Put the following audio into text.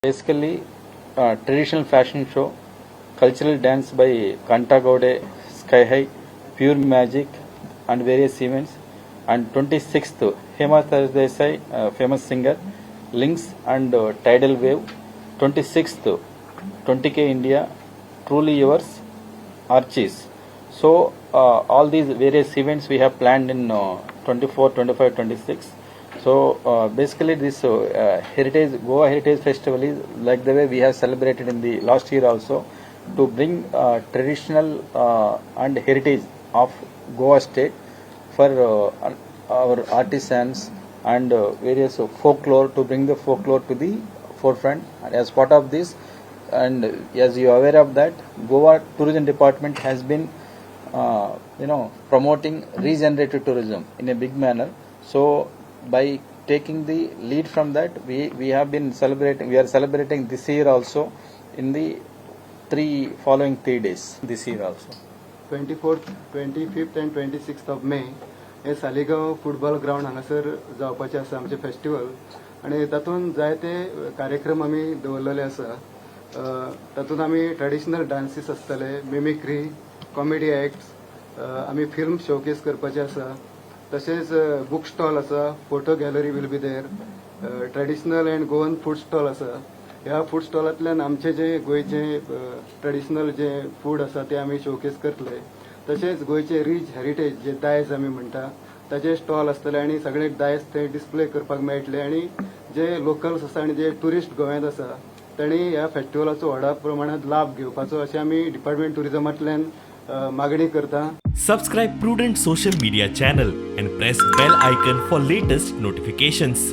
Basically, traditional fashion show, cultural dance by Kanta Gaude, Sky High, Pure Magic, and various events. And 26th, Hema Desai, famous singer, Links and Tidal Wave. 26th, 20K India, Truly Yours, Archies. So, all these various events we have planned in 24, 25, 26. So, basically, this Heritage Goa Heritage Festival is like the way we have celebrated in the last year also, to bring traditional and heritage of Goa state for our artisans and various folklore, to bring the folklore to the forefront. And as part of this, and as you are aware of that, Goa Tourism Department has been promoting regenerative tourism in a big manner. So by taking the lead from that, we have been celebrating, we are celebrating this year also in the three following 3 days this year also. 24th, 25th and 26th of May हे Saligao football ground हांगासर जावपाचें आसा आमचें festival आनी तातूंत जायते कार्यक्रम आमी दवरलेले आसा. तातूंत आमी ट्रेडिशनल डान्सीस आसतले, मिमिक्री, कॉमेडी एक्ट्स, आमी फिल्म शोकेस करपाचे आसा. तशेंच बूक स्टॉल आसा, photo gallery will be there, traditional and Goan food stall आसा. ह्या फूड स्टॉलांतल्यान आमचे जे गोंयचे ट्रेडिशनल जे फूड आसा ते आमी शोकेस करतले. तशेंच गोंयचे रीच हेरिटेज जे दायज आमी म्हणटा ताचे स्टॉल आसतले आनी सगळे दायज थंय डिस्प्ले करपाक मेळटले आनी जे लोकल्स आसा आनी जे ट्युरिस्ट गोंयांत आसा तांणी ह्या फेस्टिवलाचो व्हडा प्रमाणात लाभ घेवपाचो अशें आमी डिपार्टमेंट ट्युरिजमांतल्यान मागणी करता. Subscribe Prudent Social Media channel and press bell icon for latest notifications.